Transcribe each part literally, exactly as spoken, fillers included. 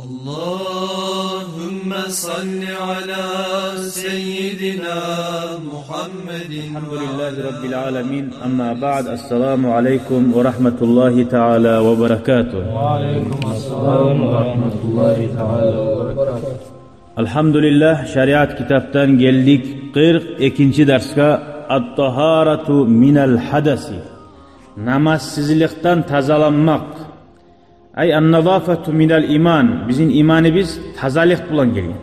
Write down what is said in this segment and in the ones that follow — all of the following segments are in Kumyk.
اللهم صل على سيدنا محمد. الحمد لله رب العالمين. أما بعد، السلام عليكم ورحمة الله تعالى وبركاته. وعليكم السلام ورحمة الله تعالى وبركاته. Алгьамдулиллагь, шариат китапдан гелдик къыркъ экинчи дарсгъа. Ат-тагьарату минал гьадаси. Намазсызлыкъдан тазаланмакъ. Ай, ан-назафату минал иман. Бизин иманыбыз тазалыкъ булан гелген.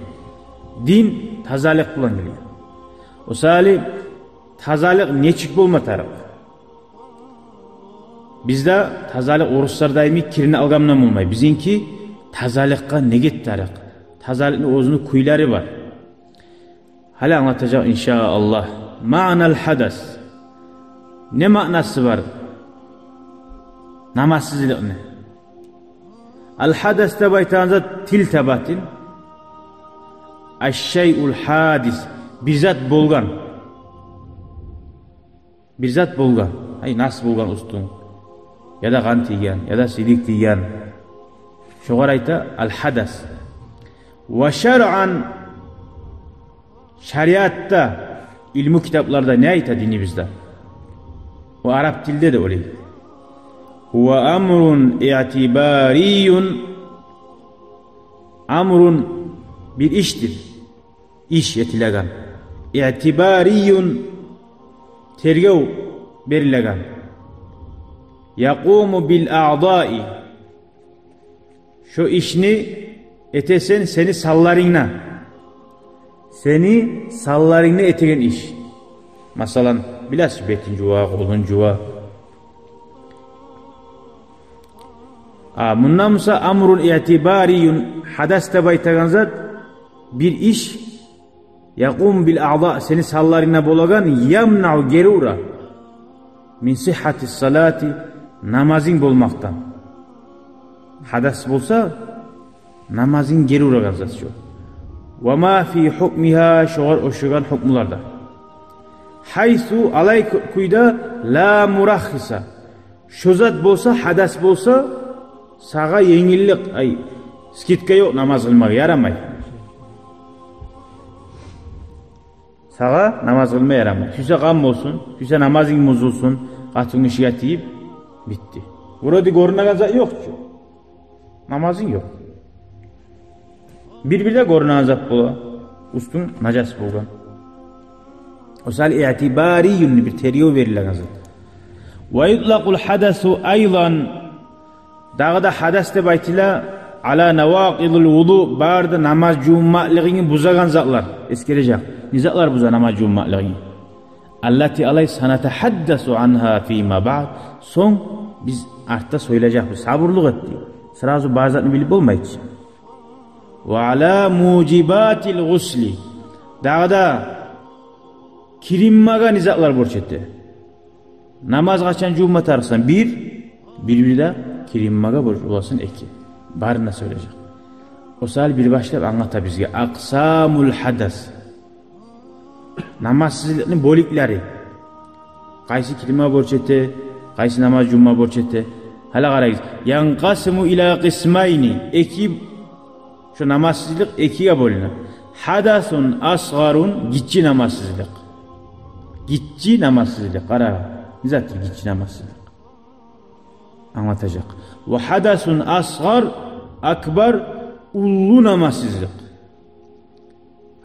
Дин тазалыкъ булан гелген. О саялы тазалыкъ нечик болма тарыкъ? Бизде тазалыкъ орусларда йимик кирни алгъандан болмай. Бизинки тазалыкъгъа негет тарыкъ. Тазалыкъны оьзюню кюйлери бар. Гьали англатажакъ, иншааллагь. Маънал гьадас. Не маънасы бар намазсызлыкъны? Ал гьадас деп айтагъан зат тилтабатын. Аш-шайъул гьадис. Бир зат болгъан. Бир зат болгъан. Ай, нас болгъан уьстюнг. Яда къан тийген, яда сийдик тийген. Шогъар айта ал гьадас. Ва шаръан, шариатда, илму китапларда не айта динибизде? О араб тилде де олай. Гьува амрун иътибарийюн. Амрун, бир ишдир. Иш этилеген. Иътибарийюн, тергев берилеген. Якъуму бил аъдаи. Шо ишни этесен сени санларынгда. Сени санларынгда этеген иш. Масала, билесиз, бетин жува, къолун жува. А мунда буса амрун иътибарийюн, гьадас деп айтагъан зат бир иш, якъуму бил аъда, сени санларынгда болагъан, ямнаъу, гери ура, мин сигьгьати салати, намазынг болмакъдан. Гьадас болса, намазынг гери урагъан зат шо. Ва ма фи гьукмигьа, шогъар ошагъан гьукмуларда. Гьайсу, алай кю-, кюйде, ла мураххиса, шо зат болса, гьадас болса, сагъа енгиллик, ай, скидка ёкъ, намаз къылмагъа ярамай. Сагъа намаз къылма ярамай. Сюйсе къан болсун, сюйсе намазынг бузулсун, къатынгишиге тийип, битди. Вроде гёрюнеген зат ёкъ чу. Намазынг ёкъ. Бир-бирде гёрюнеген зат бола, уьстюнг нажас болгъан. О саялы иътибарийюн, бир тергев берилеген зат. Ва ютлакъул гьадасу айдан, дагъы да гьадас деп айтыла, ала навакъидул вуду, бары да намаз жувунмакълыгъынгны бузагъан затлар. Эсгережек. Не затлар буза намаз жувунмакълыгъынгны? Аллати, алай, санатагьаддасу ангьа фима баъд. Сонг биз артда сёйлежекбиз. Сабурлукъ эт, дей. Сразу бар затны билип болмай чы. Ва ала мужибатил гъусли. Дагъы да киринмеге не затлар борч эте? Намаз къачан жувунма тарыкъсан? Бир, бир-бирде киринмеге борч боласан? Эки. Барын да сёйлежек. О саялы бир башлап англата бизге. Акъсамул гьадас. Намазсызлыкъны бёлюклери. Къайсы киринме борч эте, къайсы намаз жувунма борч эте. Гьали къарайгъыз. Янкъасиму ила къисмайни. Эки, шо намазсызлыкъ экиге бёлюне. Гьадасун асгъарун, гиччи намазсызлыкъ. Гиччи намазсызлыкъ, къара. Не затдыр гиччи намазсызлыкъ? Англатажакъ. Ва гьадасун асгъар, акбар, уллу намазсызлыкъ.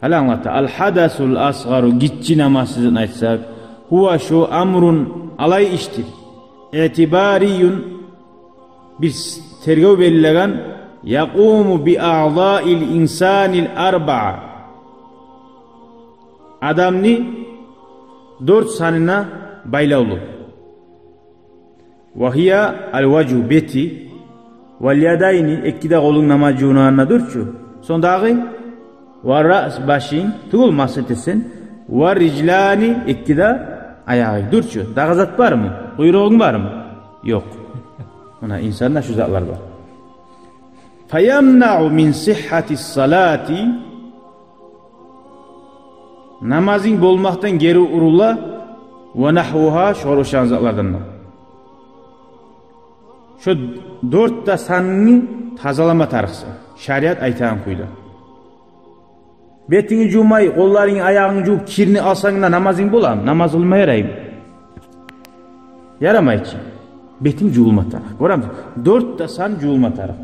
Гьали англата. Ал гьадасул асгъару, гиччи намазсызлыкъны айтсакъ, гьува, шо, амрун, алай ишдир. Иътибарийюн, бир с-, тергев берилеген, якъуму би аъдаил инсанил арбаа. Адамны дёрт санына байлавлу. Ва гьия ал важгьу, бети, вал ядайни, эки де къолунг намаз жувунагъанда дюр чю. Сонг дагъы, ва раъс, башынг, тюгюл, мас этесен, ва рижлани, эки де аягъынг дюр чю. Дагъы зат бармы? Къуйругъунг бармы? Ёкъ. Муна инсанда шу затлар бар. Фаямнаъу мин сигьгьатис салати, намазынг болмакъдан гери урула, ва нагьвугьа, шогъар ошагъан затлардан да. Шо дёрт де санны тазалама тарыкъсан, шариат айтагъан кюйде. Бетингни жувмай, къолларынгны, аягъынгны жувуп, кирни алсанг да намазынг боламы? Намаз къылма яраймы? Ярамай чы. Бетинг жувулма тарыкъ. Гёремисен? Дёрт де сан жувулма тарыкъ.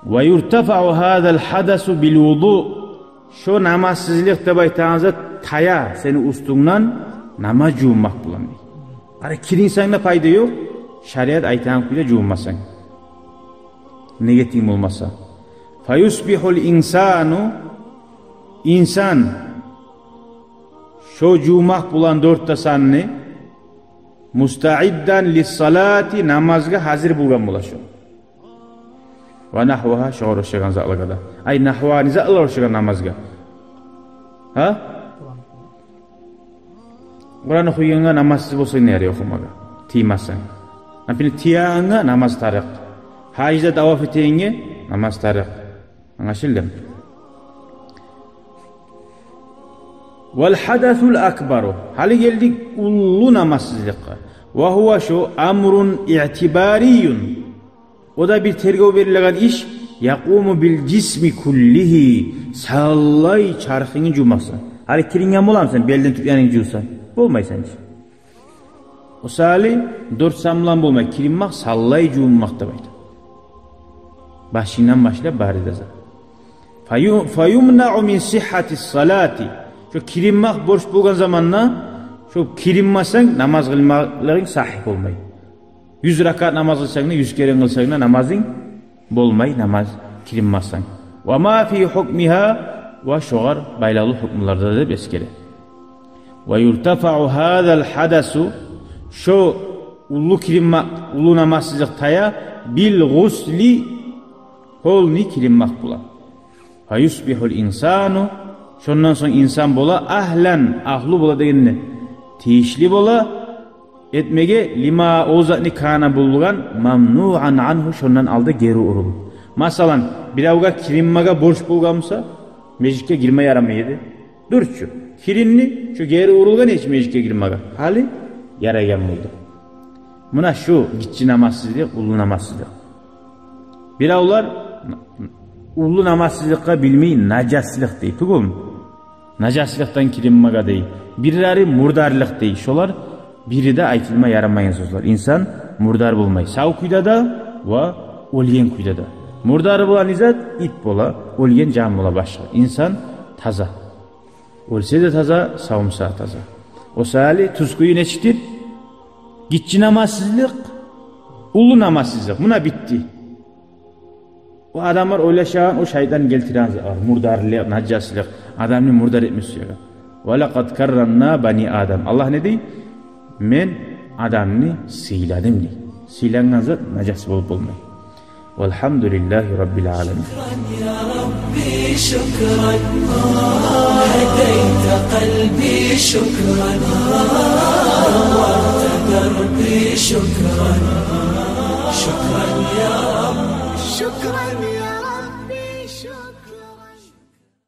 «Ва юртафаъу гьазал гьадасу бил вудуъ». Шо намазсызлыкъ деп айтагъан зат тая сени уьстюнгден намаз жувунмакъ булан, дей. Къара, киринсенг де пайда ёкъ, шариат айтагъан кюйде жувунмасанг, ниетинг болмаса. «Фа юсбигьул инсану», инсан шо жувмакъ булан дёрт де санны, «мустаъиддан лиссалати», намазгъа гьазир болгъан бола шо. «Ва нагьвагьа», шогъар ошагъан затлагъа да. Ай, нагьвагьа не затлар ошагъан намазгъа? Гьа? Къуран охуйгъангъа намазсыз болсанг не ярай охумагъа? Тиймесенг. Например, тиягъангъа намаз тарыкъ. Гьажда таваф этегенге намаз тарыкъ. Англашылдымы? «Вал гьадасул акбару». Гьали гелдик уллу намазсызлыкъгъа. «Ва гьува», шо, «амрун иътибарийюн». О да бир тергев берилеген иш. «Якъуму бил жисми куллигьи». Савлай чархынгны жувмакъсан. Гьали киринген боламысан, белден тюп янынгны жувсанг? Болмайсан чы. О саялы дёрт сан булан болмай, киринмакъ савлай жувунмакъ деп айта. Башынгдан башлап бары да зат. «Фаю-, фаюмнаъу мин сигьгьатис салати». Шо киринмакъ борч болгъан заманда, шо киринмесенг, намаз къылмакълыгъынг сагьигь болмай. Юз ракаат намаз къылсанг да, юз керен къылсанг да, намазынг болмай, намаз киринмесенг. «Ва ма фи гьукмигьа», ва шогъар байлавлу гьукмуларда деп эсгере. «Ва юртафаъу гьазал гьадасу», шо уллу киринмакъ, уллу намазсызлыкъ тая, «бил гъусли», полный киринмакъ булан. «Фа юсбигьул инсану», шондан сонг инсан бола, «агьлан», агьлу бола дегенде, тийишли бола этмеге, «лима», о затны, «кана», болгъан, «мамнуъан ангьу», шондан алда гери урулуп. Масала, биревге киринмеге борч болгъан буса, межитге гирме ярамай эди. Дюр чю, киринди, шо гери урулгъан эди межитге гирмеге. Гьали ярайгъан болду. Муна шу гиччи намазсызлыкъ, уллу намазсызлыкъ. Биревлер уллу намазсызлыкъгъа билмей нажаслыкъ дей, тюгюлмю? Нажаслыкъдан киринмеге дей. Бирлери мурдарлыкъ дей. Шолар бири де айтылма ярамайгъан сёзлер. Инсан мурдар болмай сав кюйде де ва оьлген кюйде де. Мурдар бола не зат? Ит бола, оьлген жан бола башгъа. Инсан таза. Оьлсе де таза, сав буса да таза. О саялы тюз кюю нечикдир? Гиччи намазсызлыкъ, уллу намазсызлыкъ. Муна битди. О адамлар ойлашагъан, о шайтан гелтиреген затлар, мурдарлыкъ, нажаслыкъ, адамны мурдар этме сюеген. «Ва лакъад каррамна бани Адам». Аллагь не дей? «Мен адамны сыйладым», – дей. Сыйлангъан зат нажас болуп болмай. Валгьамдулиллагьи раббил аламин. شكرا يا ربي، شكرا. هديت قلبي، شكرا. نورت دربي، شكرا. شكرا يا رب، شكرا يا